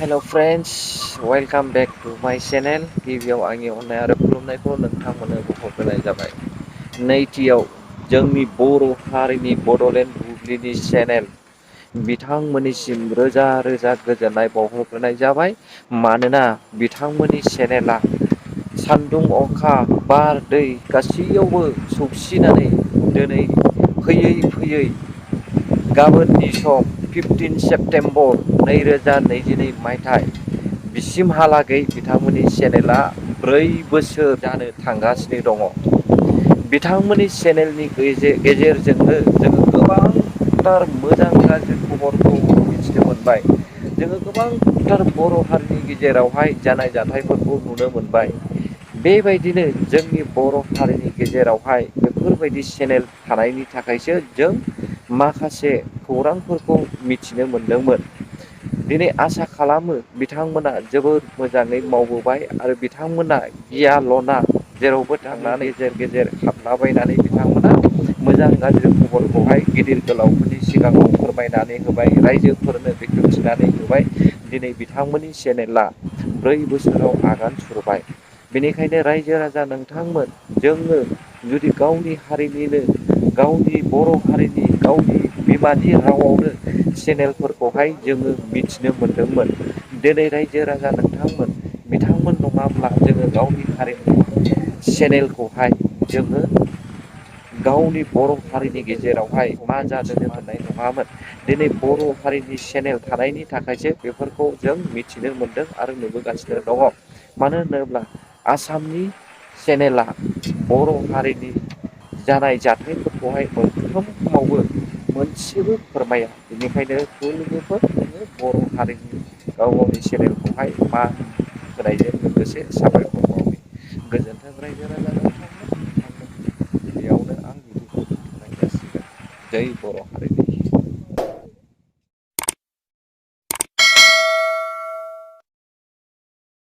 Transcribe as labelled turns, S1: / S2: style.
S1: Hello' friends welcome back to माय channel. गिबियाव आंनि अननाय आरो खुलुमनायखौ नोंथांमोननो बावहरग्रोनाय जाबाय। नैथियाव जोंनि बर' हारिनि बड'लेण्ड बुब्लिनि चेनेल बिथांमोननिसिम रोजा रोजा गोजोननाय बावहरग्रोनाय जाबाय। मानोना बिथांमोननि चेनेला सान्दुं अखा बार दै गासैयावबो सौसिनानै दिनै फैयै फैयै गाबोननि सम 15 सेप्तेम्बर 2022 मायथाइ बिसिमहालागै बिथांमोननि चेनेला 4 बोसोर जानो थांगासिनो दङ। बिथांमोननि चेनेलनि गेजेरजोंनो जोङो गोबांथार मोजां गाज्रि खबरखौ मिथिनो मोनबाय। जोङो गोबांथार बर' हारिनि गेजेरावहाय जानाय जाथायफोरखौ नुनो मोनबाय। बेबायदिनो जोंनि बर' हारिनि गेजेरावहाय बेफोरबायदि चेनेल थानायनि थाखायसो जों माखासे खौरांफोरखौ मिथिनो मोनदोंमोन। दिनै आसा खालामो बिथांमोना जोबोद मोजाङै मावबोबाय आरो बिथांमोना गिया लना जेरावबो थांनानै गेजेर गेजेर हाबलाबायनानै बिथांमोना मोजां गाज्रि खबरखौहाय गिदिर गोलावफोरनि सिगाङाव फोरमायनानै होबाय, रायजोफोरनो बेखेवथिनानै होबाय। दिनै बिथांमोननि चेनेला 4 बोसोराव आगान सुरबाय। बेनिखायनो रायजो राजा नोंथांमोन, जोङो जुदि गावनि हारिनिनो गावनि बर' हारिनि गावनि बिमानि रावआवनो चेनेलफोरखौहाय जोङो मिथिनो मोनदोंमोन। दिनै रायजो राजा नोंथांमोन, बिथांमोन नङाब्ला जोङो गावनि हारिनि चेनेलखौहाय जोङो गावनि बर' हारिनि गेजेरावहाय मा जादों मोननाय नङामोन। दिनै बर' हारिनि चेनेल थानायनि थाखायसो बेफोरखौ जों मिथिनो मोनदों आरो नुबोगासिनो दङ। मानो होनोब्ला आसामनि चेनेला बर' हारिनि जानाय जाथायफोरखौहाय मोनफ्रोमावबो मोनसेबो फोरमाया। बेनिखायनो बयबो जोङो बर' हारिनि गाव गावनि चेनेलखौहाय मान होनायजों लोगोसे साबायखर बावो। गोजोन्थों रायजो राजा नोंथांमोन बेयावनो आं भिडिअखौ दोनथ'नाय जासिगोन। जै बर' हारिनि